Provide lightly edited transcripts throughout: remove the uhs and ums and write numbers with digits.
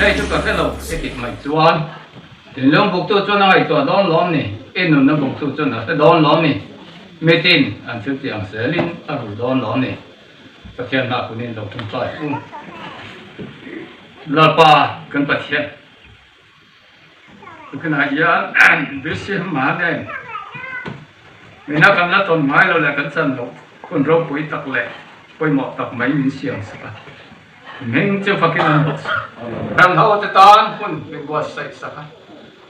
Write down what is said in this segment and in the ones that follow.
Hei chu ka hre lo i tih mai chuan thinlung buktu chuan a ngaihtuah dawn lawm ni? I nunna buktu chuan a hre dawn lawm ni? Mitin an thil tih ang zelin a rul dawn lawm ni? Pathian hna kunin lo ṭawngṭai u. Lalpa kan Pathian. Tukinah hian BC hma nen mina kan la tawn ngai lo leh kan chan loh hun ropui tak leh pawimawh tak mai min siam sak a, hming chu fakin an bawk sak. Ram ho te tan hun min buatsaih sak a,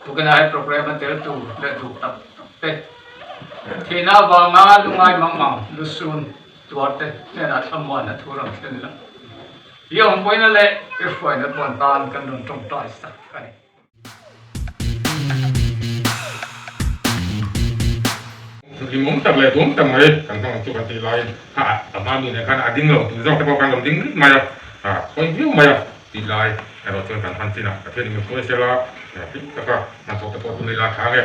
tukinah he programme a tel tur leh duh tak tak te thihna avanga lungai mang mang lusun tuar te hnenah thlamuan a thu rawn thlen la. I awmpuina leh i hruaina tuan tan kan rawn tawngtai sak a ni. Hlimawm tak leh duam tak mai kan hmang chu kan tih laiin a a hma mi nen khan a ding lo tur zawk te pawh kan lo ding rih mai a, a khawi viau mai a tih lai erawh chuan kan hman chin a, Pathian in min hruai sela hlim taka hnathawk te pawh tum ila tha nge.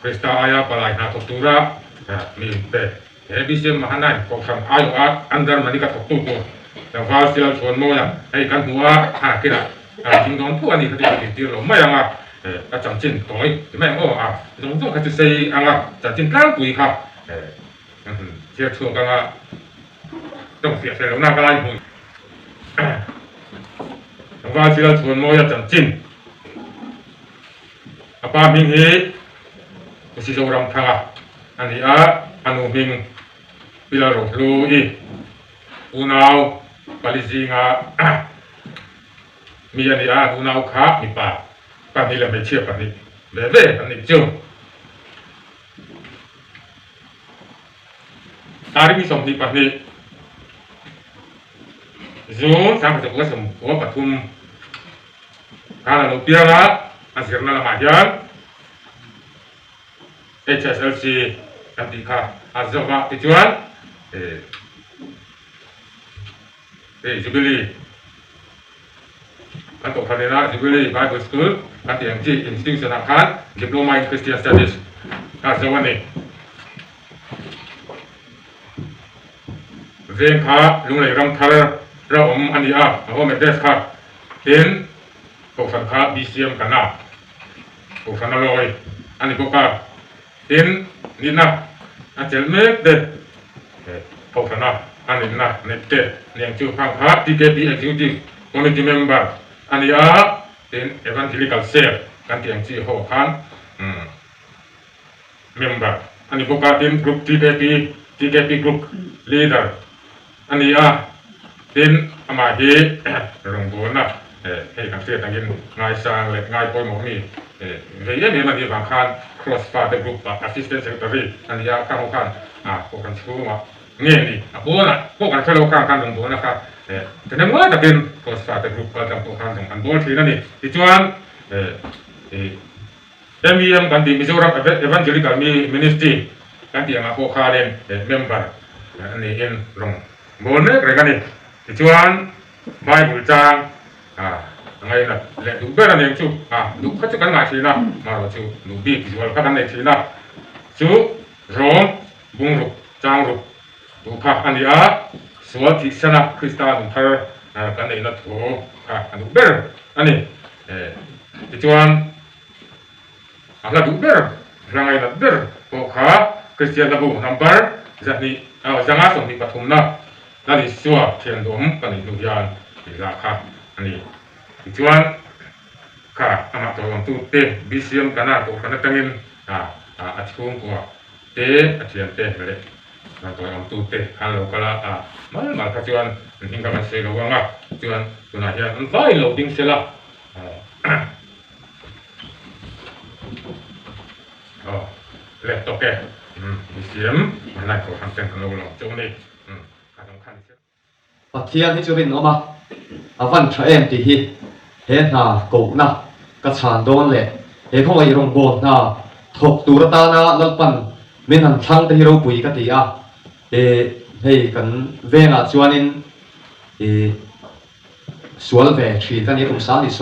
Krista aia palai hna thawk tura mi inpe he BCM Mahanaim Kohhran aiawh a under Manika thawktu tur tlangval Sial Chhuanmawia hei kan hmu a, a kinah a ding dawn tho a ni kha chu ka intir lo mai ang a, ka chanchin tawi ti mai ang aw a zawng zawng kha chu sei ang a, chanchin tlangpui kha kan han chhiar chhuak ang a, tawng fiah fel lohna ka lai hmui tlangval Sial Chhuanmawia chanchin. A pa hming hi Usi Zoramthanga a ni a, a nu hming Pi Lalrohlu-i unau pali zinga mi a ni a, an unau kha mipa pahnih leh hmeichhia pahnih ve ve an nih chu. Tarik ni 22 June 1993. Khan a lo piang a, a zirna lamah hian HSLC kan tih kha a zawk a, tichuan hei Jubilee kan tawh thar ina Jubilee Bible School kan tih ang chi institution ah khan Diploma in Christian Studies a zo a ni. Veng kha Lunglei ram thar ra awm a ni a, a home address kha Tin, Kohhran kha BCM kan a, Kohhran a lawi a ni bawk a. Tin, nihna a chelh mek te, Kohhrana a nihna neih te niang chu khang kha TKP Executive Committee Member a ni a, tin Evangelical Cell kan tih ang chi ho khan member a ni bawk a, tin Group TKP, TKP Group Leader a ni a, tin amah hi rawngbawlna hei kan hriat angin ngaisang leh ngai pawimawh mi vei em em a nih vang khan Cross Fate Group ah Assistant Secretary a ni a, khang ho khan kohhran chhungah nge ni a pawnah pawh kan hre lo khang khan rawngbawlna kha thahnem ngai takin Cross Fate Group kaltlang pawh khan rawn an bawl thin a ni. Tichuan MEM kan tih Mizoram Evangelical Ministry kan tih angah pawh khanin member a niin rawn bawl mek reng a ni. Tichuan Bible chang a ngainat leh duh ber a ni ang chu, a duh kha chu kan ngah thin a, marawh chu duh bik zual kha kan nei thin a, chu Rom bungruk changruk duh kha a ni a, sual thihsana Krista nunthar kan neihna thu kha a duh ber a ni. Tichuan a hla duh ber, hla ngainat ber pawh kha Kristian hlabu number 200 123 na Lal Isua thian duhawm ka neih hnu hian tih hla kha a ni. Tichuan kha amah tawlawmtute BCM Kana kohhran atangin a chhungkua te a thiante leh Tawlawmtute khan lo kal a, a mal mal kha chuan an hming kha kan sawi lo ang a, chuan tunah hian an vai lo ding sela. Aw le tawk e i siam hmanlai kohhran ten kan lo lawm chauh a ni ka dang khan i siam. Pathian hi chu rinawm a, a van tha em tih hi he hna kohna ka chhan dawn leh he khawngaih rawngbâwl hna thawk tur atana Lalpan min han thlang te hi ropui ka ti a, hei kan vengah chuanin ih Sual ve thin ka ni kum 26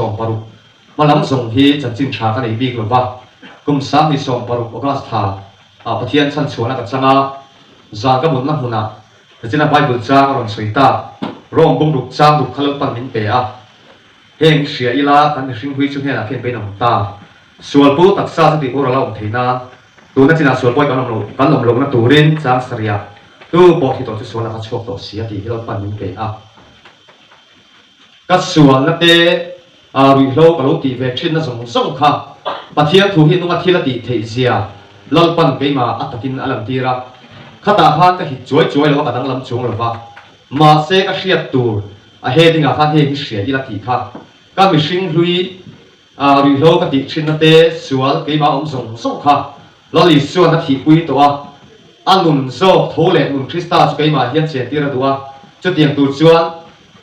hma lam zawng hi chanchin tha ka nei bik lo va, kum 26 August thla ah Pathian chhan chhuahna ka chang a, zan ka mutna hmunah tachina Bible chang a rawn sawi tak. Rom bungruk chang ruk kha Lalpan min pe a. Heng hria ila kan mihring hui chu hnenah khian bein awm ta. Sual pu taksa chu tih boral a awm thei nan tuna chinah sual pawi kan awm lo kan awm lohna turin chang sarih tu pawh thi tawh chu sual laka chhuak tawh si a tih hi Lalpan min pe a. Ka sualna te ruihhlo ka lo tih ve thinna zawng zawng kha Pathian thu hi nunga thil a tih theih zia Lalpan keimah a takin a lantir a. Khatah khan ka hit chuai chuai lo a ka danglam chuang lo va. Mahse ka hriat tur a heading ah khan heng hi hria ila tih kha ka mihring hlui ruihhlo ka tih thinna te sual keimah awm zawng zawng kha Lal Isuan a thihpui tawh a, a nun zawk tho leh nun Krista chu keimah hian chentir a duh a, chutiang tur chuan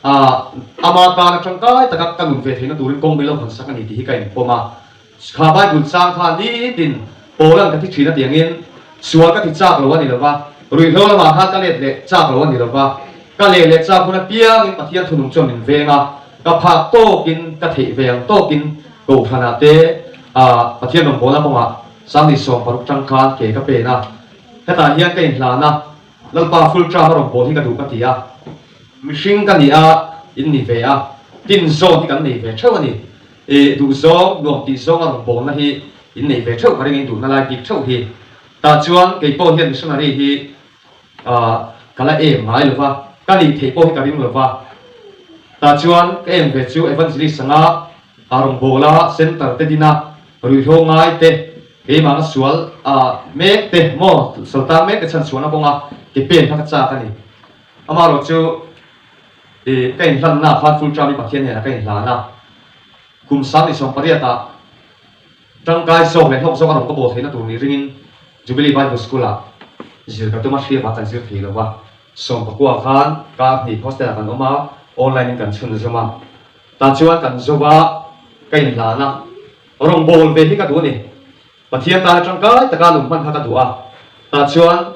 ama tan a tangkai taka ka nun ve theihna turin kawng min lo hawn sak a ni tih hi ka inpawm a. Kha Bible chang kha nitin Paulan ka thi thin a tiangin sual ka ti chak lo a ni lova, ruihhlo lamah khan ka let leh chak lo a ni lova, ka leh leh chak hun apiangin Pathian thunung chuan min veng a, ka phak tawkin ka theih ve ang tawkin Kohhranah te Pathian rawngbawlna kawngah Sangni 16 tang khan ke ka pen a, hetah hian ka inhlan a, Lalpa full term a rawnbawl hi ka duh ka ti a, mihring ka ni a, in ni ve a, tin zawn hi kan nei ve theuh a ni. I duhzawng, nuam tih zawnga rawngbawlna hi in nei ve theuh ka ring in duhna lai bik theuh hi. Tah chuan kei pawh hian missionary hi ka la em ngai lo va, ka nih theih pawh hi ka ring lo va. Tah chuan ka em ve chu evangelist anga rawngbawla center te dina ruihhlo ngai te, keimahna sual mek te maw saltan mek te chhan chhuahna kawnga ke pen kha ka chak a ni. Amaherawhchu. I ka inhlanna khan full term i Pathian hnenah ka inhlan a, kum 28 ah tangkai zawk leh hlawk zawk a rawn ka bawl theihna tur nih ringin Jubilee Bible School ah zir ka tum a, hriam ah kan zir thei lo va, 19 khan kar hnih hostel ah kan awm a, online in kan chhun zawm a, tah chuan kan zo va ka inhlan a, rawn bawl ve hi ka duh a ni. Pathian tana tangkai taka nun hman kha ka duh a, tah chuan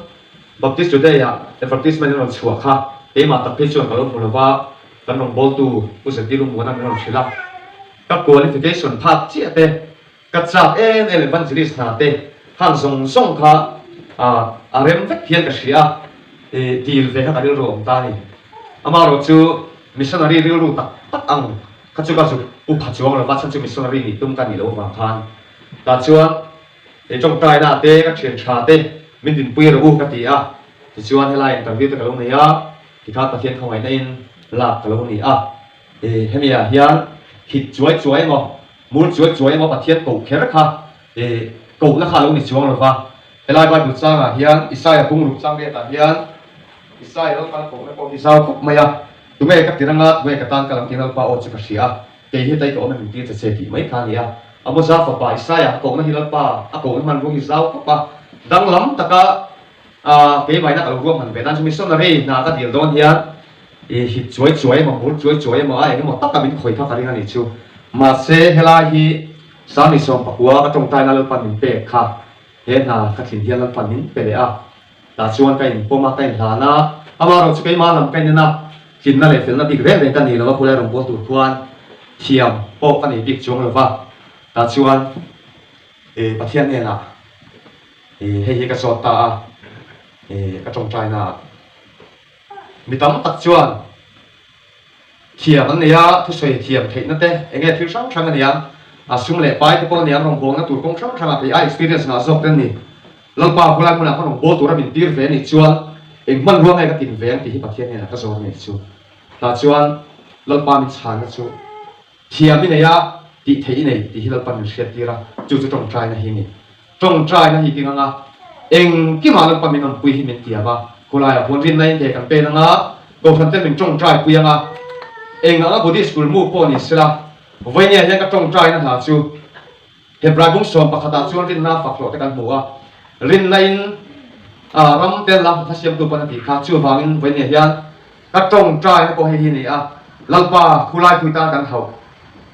Baptist Today-ah advertisement in rawn chhuah kha keimah tak phei chuan ka lo hmu lo va, kan rawngbawltu Pu Zeti Lungmuana min rawn hrilh a, ka qualification phak chiah te, ka chak em em evangelist hna te hang zawng zawng kha a rem vek hian ka hria a, dil ve kha ka rilru a awm ta a ni. Amaherawhchu missionary rilru tak tak ang kha chu ka zuk upha chuang lo va, chhan chu missionary nih tum ka nih loh avang khan. Tah chuan i tawngtaina te ka thian tha te min dinpui rawh u ka ti a, tichuan helai interview te ka lo nei a, tikhan Pathian khawngaihna in lak ka lo ni a, i hemi ah hian hit chuai chuai emaw mur chuai chuai emaw Pathian koh kher kha i kohna kha a lo ni chuang lo va, helai Bible changah hian Isaia bungruk chang riatah hian Isaia Lalpan kohna pawh hi zau khawp mai a, tunge ka ti ranga tunge ka tan ka lam tih Lalpa aw chu ka hria a. Kei hi tai ka awm em tir che che tih mai kha a ni a. Amoza fapa Isaia a kohna hi Lalpa a kohna hmanrua hi zau khawp a, danglam taka keimahina ka lo ruahman ve nan chu missionary hna ka dil dawn hian i hit chuai chuai emaw mur chuai chuai emaw a engemaw taka min khawih kha ka ring a nih chu. Mahse helai hi 19 ka tawngtaina Lalpan min pek kha he hna ka thlin hian Lalpan min pe leh a. Tah chuan ka inpawm a, ka inhlan a, amaherawh chu keimah lam ka inen a, tlinna leh felna bik reng reng ka nei lo a, khulai rawn bawl tur khuan thiam pawh ka nei bik chuang lo va, tah chuan ih Pathian hnenah ih hei hi ka zawt ta a, ih ka tawngtaina ah mi tam tak chuan Thiam an nei a, thusawi thiam theihna te, eng nge thil hrang hrang a ni ang, a sum leh pai te pawh a ni ang, rawngbawlna tur kawng hrang hrangah kei a experience ngah zawk te an ni. Lalpa khawlai hmunah khawn rawngbâwl tura min tir ve a nih chuan eng hmanrua nge ka tin ve ang tih hi Pathian hnenah ka zawr a nih chu. Tah chuan Lalpa min chhanna chu thiam i nei a, tih theih i nei tih hi Lalpa min hriattir a, chu chu tawngtaina hi a ni. Tawngtaina hi ting anga engkimah Lalpa min awmpui hi min tiam a, khawlaiah huan rinna in ke kan pen anga, Kohhran ten min tawngtai pui anga, eng anga Buddhist school mu pawh ni sela, vawinia hian ka tawngtaina hna chu Hebrai bung sawm pakhatah chuan rinna fak hlawh te kan hmu a, rinna in ram tel la hla siamtu pawn a tih kha, chuvangin vawinia hian Ka tawngtaina pawh hei hi a ni a, Lalpa, khulai pui tan kan hauh.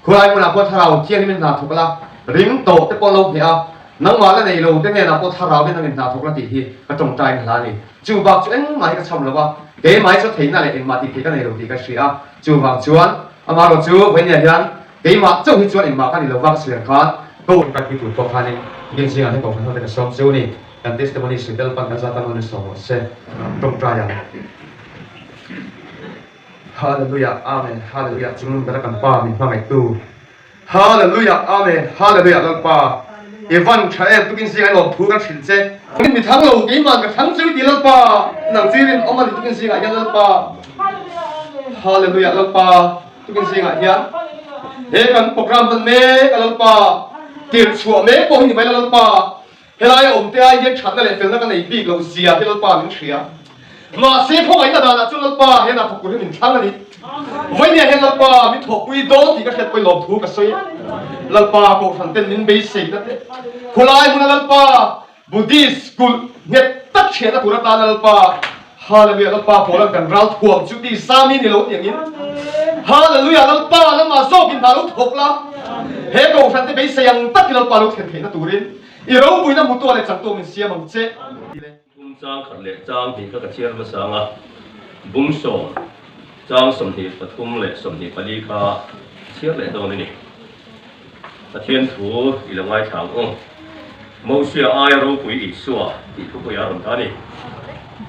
Khulai hmunah pawh thlarau thianghlim in hna thawk la, ring tawh te pawh lo hneh a, nangmah la nei lo te hnenah pawh thlarau in an in hna thawk la tih hi ka tawngtaina hla a ni. Chu bak chu engmah hi ka chham lo va, keimah hi chu theihna leh engmah tih theih ka nei lo tih ka hria a, chuvang chuan amaherawh chu vawinia hian keimah chauh hi chuan engmah ka ni lo va ka sawi ang khan ko ka pui tur pawh khanin biak zingah hian kohhran ho te ka sawm chu ni. Kan testimony sawi tel pan kan zat a nawn in sawm rawh se. Tawngtai ang. Hallelujah Amen Hallelujah Chungnung bera kan Pa min hmangaihtu Hallelujah Amen Hallelujah Lalpa i van tha em tukin zingah i lawmthu kan hrilh che. Mi thang lo keimah ka thang chu i ti Lalpa nang chu i rinawm a ni tukin zingah hian Lalpa Hallelujah Lalpa tukin zingah hian he kan program hman mek a Lalpa tirh chhuah mek pawh hi ni mai la Lalpa Helai a awmte ai hian thatna leh felna ka nei bik lo zia hi Lalpa min hria. Mahse khawngaihna danah chuan Lalpa hian a thawk tur hi min thlang a ni. Vawinia hian Lalpa min thawhpui dawn tih ka hriat pawhin lawmthu ka sawi a. Lalpa kohhran ten min beiseina te, khulai hmuna Lalpa Buddhist kulh nghet tak chhiahna tur atana Lalpa Hallelujah Lalpa pawlan kan ral thuam chu ti sami ni lo tiangin Hallelujah Lalpa lamah zawkin hna lo thawk la he kohhran te beisei ang takin Lalpa lo thlen theihna turin i ropuina hmutua leh changtua min siam ang che. Bung chang khat leh chang hnih kha ka chhiar hmasa ang a, bung sawm chang 23 leh 24 kha chhiar leh dawn a ni. Pathian thu i lo ngaithla ang u. Mosia aia ropui Isua tih thupui a rawn ta a ni.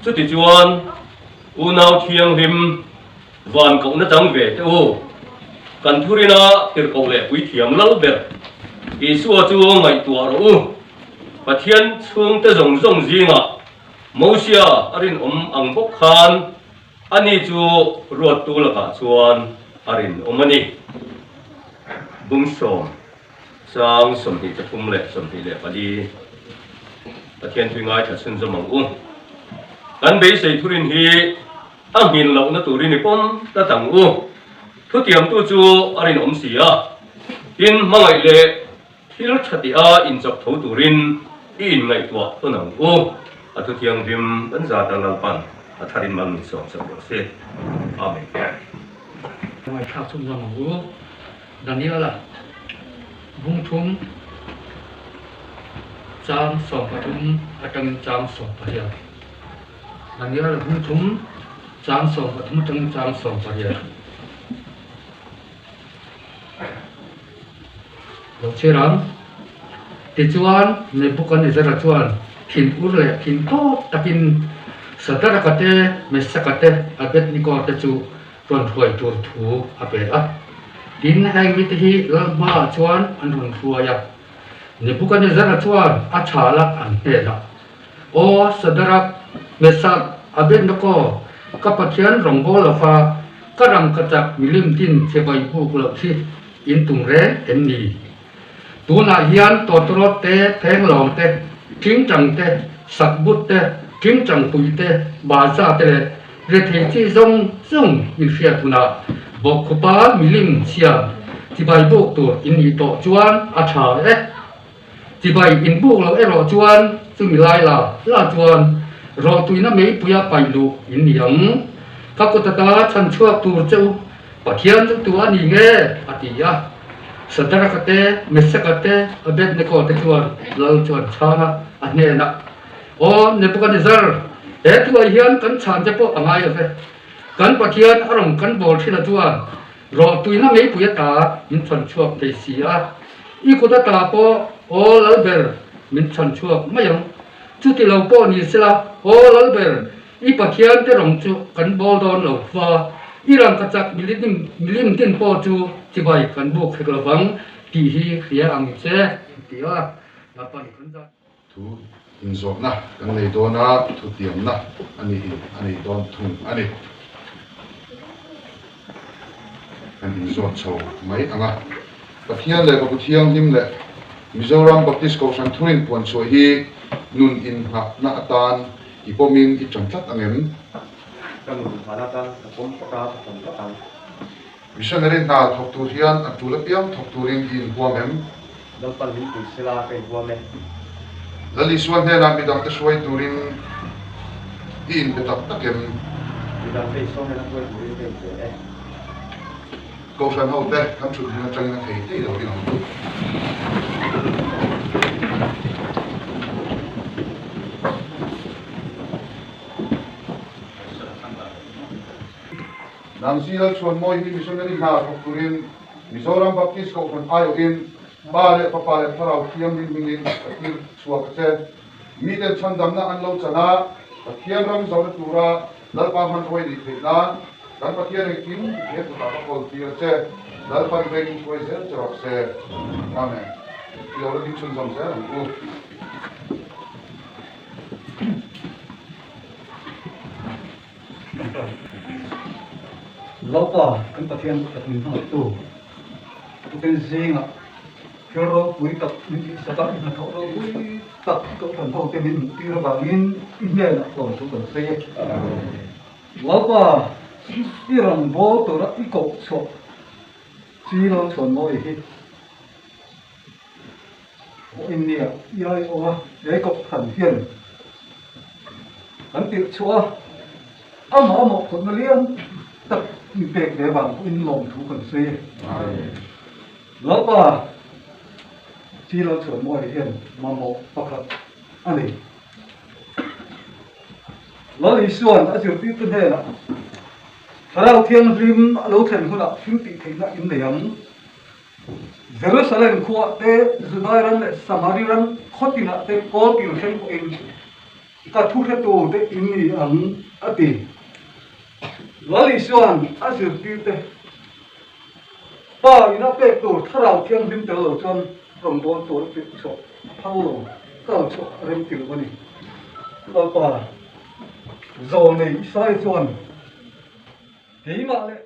Chutichuan, unau thianghlim van kohna chang ve teh u. Kan thurina tirhkoh leh puithiam lal ber Isua chu ngaihtuah rawh u. Pathian chhungte zawng zawng zingah Mosia a rinawm ang bawk khan ani chu ruattu lakah chuan a rinawm a ni. Bung sawm, chang 23 leh 24, Pathian thui ngaithla chhunzawm ang u. Kan beisei thurin hi a nghin lohna turin i pawm tlat ang u. Thutiamtu chu a rinawm si a, tin hmangaih leh thil tha tiha inchawp tho turin i inngaihtuah tawn ang u. A thuthianghlim kan zat a Lalpan a tharin mal min sawm sak rawh se. Amen. Ngaihthlak chhunzawm ang u. Daniela bung thum chang 13 atangin chang 18. Daniela bung thum chang 13 atangin chang 18. Lo chhiar ang. Tichuan, Nebuchadnezzar-a chuan thinur leh thin tawp takin Sadaraka te, Mesaka te, Abednego te chu rawn hruai tur thu a pe a. Tin, heng mite hi lal hmaah chuan an rawn hruai a. Nebuchadnezzar-a chuan a chhal a an hnenah, Aw Sadarak, Mesak, Abednego, ka Pathian rawngbâwl lova ka rangkachak milim tin chibai buk loh hi in tum reng em ni? Tunah hian tawtawrawt te, phenglawng te, tingtang te, sakbut te, tingtang pui te, baza te leh rethei chi zawng zawng in hriat hunah bawkkhupa milim chhiam chibai buk tur in nih tawh chuan a tha e. Chibai in buk loh erawh chuan chumi lai la la chuan rawhtuina meipuia paih luh in ni ang. Ka kut ata chhan chhuak tur che u Pathian chu tu a ni nge? a ti a. Sadaraka te, Mesaka te, Abednego te chuan lal chuan chhang a, a hnenah, Aw Nebuchadnezzar, he thuai hian kan chhan che pawh a ngai lo ve. Kan Pathian a rawn kan bawl thin a chuan rawhtuina meipui ata min chhan chhuak thei si a. I kut ata pawh aw lalber min chhan chhuak mai ang. Chuti lo pawh ni sela, aw lalber, I Pathian te rawng chu kan bawl dawn lo va, i rangkachak milim tin pawh chu chibai kan buk hek lo vang tih hi hria ang che, ti a, Lapan kan zat. Thu inzawhna kan nei dawn a, thutiamna a niin a nei dawn thung a ni. Kan inzawt chho mai ang a. Pathian leh Fapa Thianghlim leh Mizoram Baptist Kohhran Thurin puanchhuah hi nun innghahna atan i pawmin i ṭan tlat ang em? Ka nun innghahna atan ka pawm tlat a, ka ṭan tlat ang. Missionary hna thawk tur hian a ṭul apiang thawk turin i inhuam em? Lalpan min pui sela ka inhuam e. Lal Isua hnenah midangte hruai turin i inpe tak tak em? Midangte Isua hnena hruai turin ka inpe e. Kohhran hote kan thut hmun atangin a thei thei lo ring ang u. Nangzi Lalchhuanmawi hi missionary hna thawk turin Mizoram Baptist Kohhran aiawhin Pa leh Fapa leh Thlarau Thianghlim hmingin ka tir chhuak a che. Miten chhandamna an lo chan a, Pathian ram zohna tura Lalpa hmanruai nih theih nan. Kan Pathian engkim he kutah ka kawl tir a che. Lalpan vengin hruai zel che rawh se. Amen. I lo la ding chhunzawm zel ang u. Lalpa kan Pathian tak min hmangaihtu tukin zingah thil ropui tak min tihsak a, i hnathawh ropui tak kohhran hote min hmuh tir avangin i hnenah tlawm thu kan sawi e. Lalpa i rawngbâwl tura i koh chhuah chi lo chhuan mawi hi Pawhin nia i aiawh a, he kohhran hian kan tirh chhuah a, amah amah phawtna lian tak min pek ve vang pawhin lawmthu kan sawi e. Lalpa chi lo chhuan mawi hian mamawh pakhat a nei. Lal Isua'n a zirtirtu hnenah, Thlarau Thianghlim a lo thlen hunah thil tih theihna in nei ang. Jerusalem khuaah te, Judai ram leh Samari ram khaw tinah te kawl kil thleng pawhin ka thu hretu te in ni ang, a ti. Lal Isua'n a zirtirte Pa ina pek tur Thlarau Thianghlim tel lo chuan rawngbâwl tur a tirh chhuah a phal lo, kal chhuah a rem ti lo a ni. Lalpa Zawlnei Isaia chuan keimah leh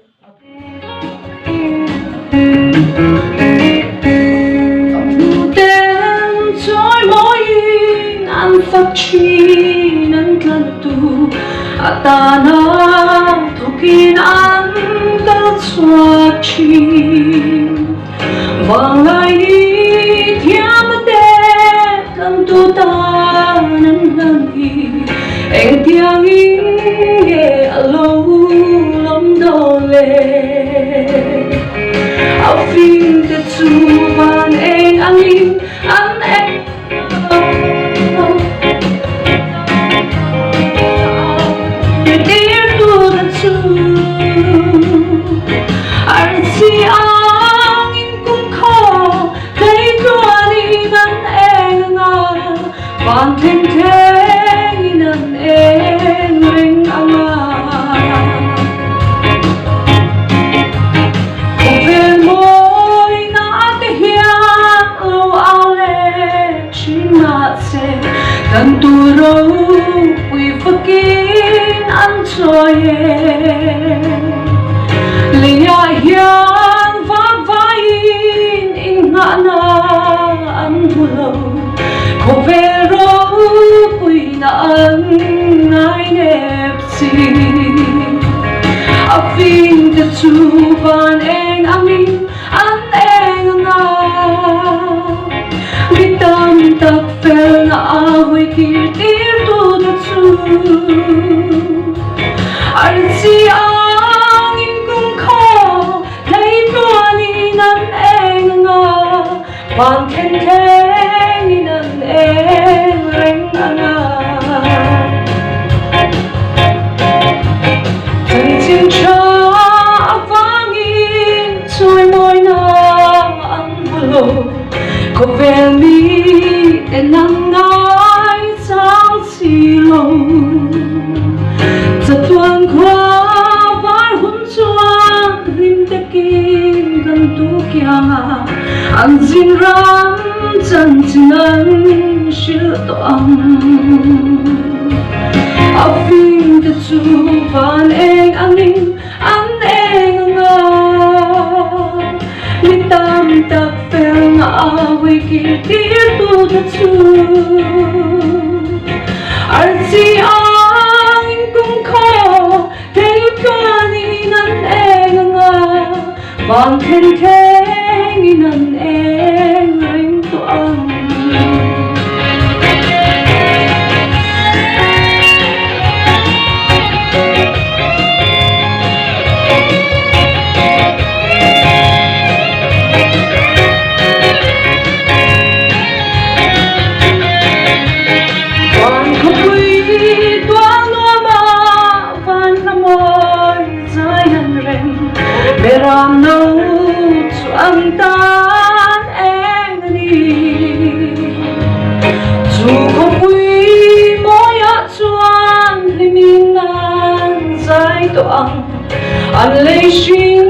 An lei hring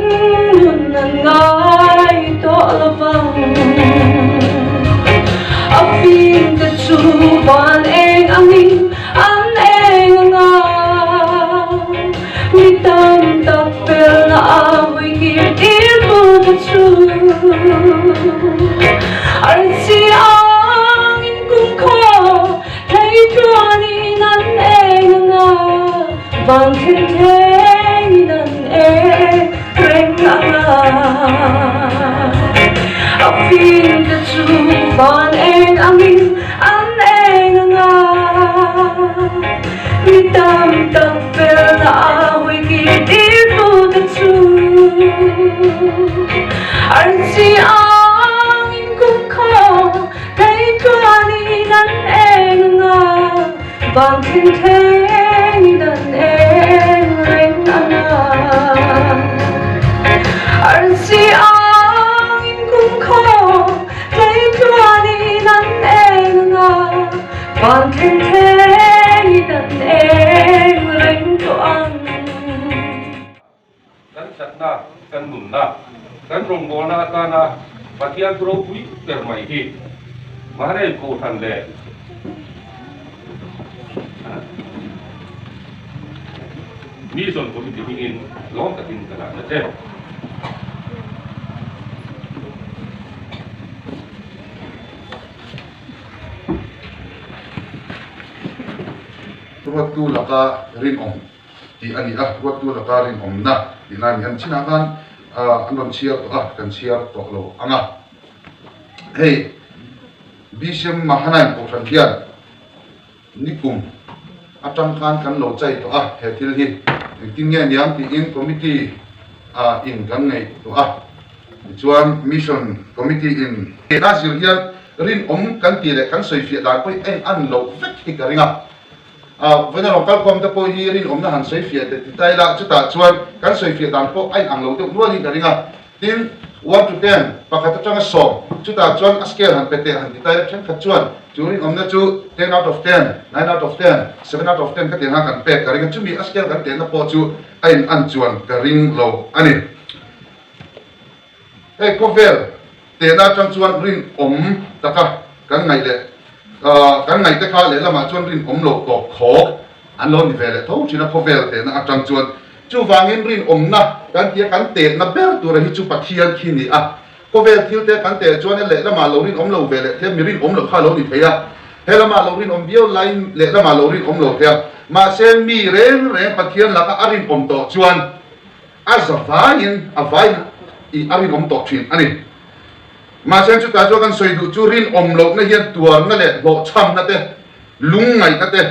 nun an ngai tawh lo vang. A fim te chu van eng angin an eng anga. Mi tam tak felna a hawi kir tir tu te chu arsi angin kumkhaw thei tluanin an eng anga. Van thleng thlengin an eng reng anga. A fim te chu van eng angin an eng anga. Mi tam tak felna a hawi kir tir tu te chu arsi angin kumkhaw thei tluanin an eng anga. Van thleng thlengin an eng reng anga. Arsi angin kumkhaw tlei tluanin an eng anga. Van thleng thlengin an eng reng tawh ang. Kan thatna, kan nunna, kan rawngbawlna atana Pathian thu ropui ber mai hi Maharel Kohhran leh Mission Committee hmingin lawm takin ka dah na che. Ruattu laka rinawm. tih a ni a, ruattu laka rinawmna tihna a ni. An chinah khan an rawn chhiar tawh a, kan chhiar tawh lo ang a. Hei Bishop Mahanain Kohhran hian nikum atang khan kan lo chai tawh a, he thil hi engtin nge niang tiin committee ah in kan ngaihtuah a. Tichuan Mission Committee in a zir hian rinawm kan tih leh kan sawifiah dan pawh hi a in an loh vek hi ka ring a. A vawiin a rawn kalkhawm te pawh hi rinawmna han sawifiah teh ti ta ila, chutah chuan kan sawifiah dan pawh a inang lo deuh nualin ka ring a. Tin, one to ten, pakhat atanga sawm, chutah chuan a scale han pe teh han ti ta ila, thenkhat chuan chu rinawmna chu ten out of ten, nine out of ten, seven out of ten ka tiang khan kan pek ka ring a, chumi a scale kan tehna pawh chu a inan chuan ka ring lo a ni. Hei khawvel tehna atang chuan rinawm taka kan ngaih leh kan ngaihte kha lehlamah chuan rinawm loh tawp khawk an lo ni ve leh tho thin a khawvel tehna atang chuan. Chuvangin rinawmna kan tia kan tehna ber tura hi chu Pathian khi ni a. Khawvel thil te kan teh chuan lehlamah lo rinawm lo ve leh thei a, mi rinawm loh kha a lo ni thei a. Helamah lo rinawm viau laiin lehlamah lo rinawm lo thei a. Mahse mi reng reng Pathian laka a rinawm tawh chuan A za vaiin a vai i a rinawm tawh thin a ni. Mahse chutah chuan kan sawi duh chu rinawm lohna hian tuarna leh hlawhchhamna te, lungngaihna te,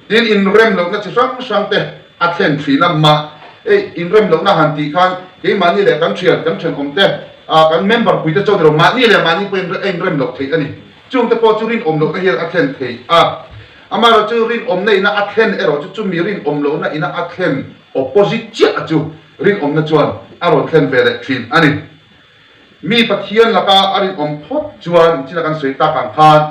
tin inrem lohna chi hrang hrang te a thlen thin a. Mah ei inrem lohna han tih khan keimahni leh kan thian, kan thenawm te, kan member pui te chaw ni lo, mahni leh mahni pawhin a inrem loh theih a ni. Chungte pawh chu rinawm lohna hian a thlen thei a. Amaherawhchu rinawmna ina a thlen erawh chu chumi rinawm lohna ina a thlen Opposite chiah chu rinawmna chuan a rawn thlen ve leh thin a ni. Mi Pathian laka a rinawm phawt chuan china kan sawi tak ang khan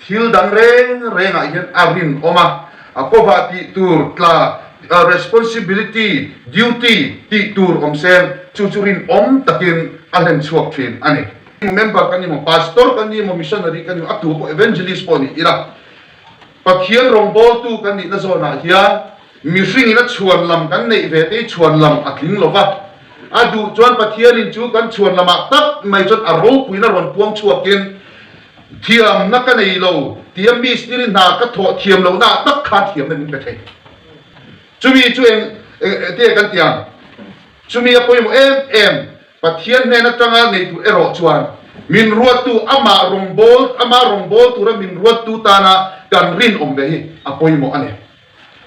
thil dang reng rengah hian a rinawm a, a kawvah tih tur tla, responsibility, duty, tih tur awm sen chu chu rinawm takin a hlen chhuak thin a ni. Member kan ni maw, pastor kan ni maw, missionary kan ni maw, a tu pawh evangelist pawh ni ila Pathian rawngbawltu kan nihna zawnah hian mihringin a chhuan lam kan neih ve te hi chhuan lam a tling lo va. A duh chuan Pathianin chu kan chhuan lamah tak mai chuan a ropuina rawn puang chhuakin thiamna ka nei lo tia mistiri hna ka thawh thiam lohnaah tak khan thiamna min pe thei. Chumi chu eng enge kan ti ang? Chumi a pawimawh em em Pathian hnen atanga neitu erawh chuan min ruattu amah rawngbâwl ama rawngbâwl tura min ruattu tana kan rinawm ve hi a pawimawh a ni.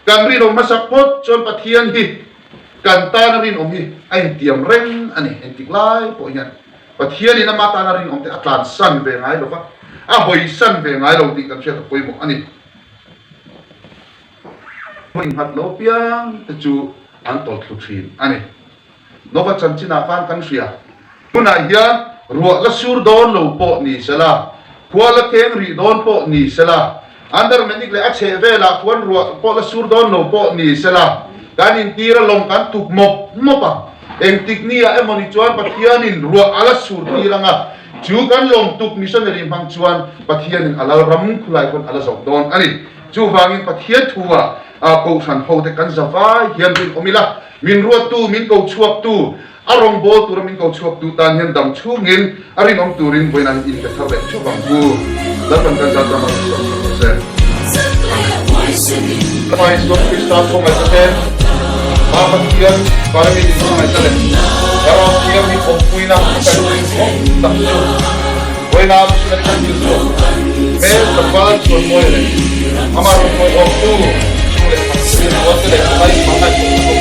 Kan rinawm hmasa phawt chuan Pathian hi kan tana rinawm hi a intiam reng a ni. Engtik lai pawh hian Pathianin ama tana rinawm te a tlansan ve ngai lo va, a hawisan ve ngai lo tih kan hriat a pawimawh a ni. Innghat lo piang te chu an tawlhthlu thin a ni. Nova chanchinah khan kan hria. Hmunah hian ruah la sur dawn lo pawh ni sela, khua la keng rih dawn pawh ni sela, Andermanik leh a chheh velah khuan ruah pawh la sur dawn lo pawh ni sela, kan intir a lawng kan tuk mawp mawp a. Engtik ni ah emawni chuan Pathianin ruah a la sur tir ang a, chu kan lawmtuk missionary hmang chuan Pathianin a lal ram khulai khawn a la zawh dawn a ni. Chuvangin Pathian thu ah Kohhran hote kan za vai hian rinawm ila, min ruattu, min ko chhuaktu, a rawngbâwl tura min ko chhuaktu tan hian dam chhungin a rinawm turin vawiinah hian inpe thar leh thup ang u. Lalpan kan zat rama min sawm sak rawh se. Lapa Isua Krista khawngaihna te, Pa Pathian Parami in khawngaihna leh Thlarau Thianghlim awmpuina a kaihhruai awm tak chu vawiinah missionary kan thil chu hmel tlangval chhuanmawi leh amah rawngbâwl awmtu chhung leh khat rinpuan te leh hmai hmangaih awmna.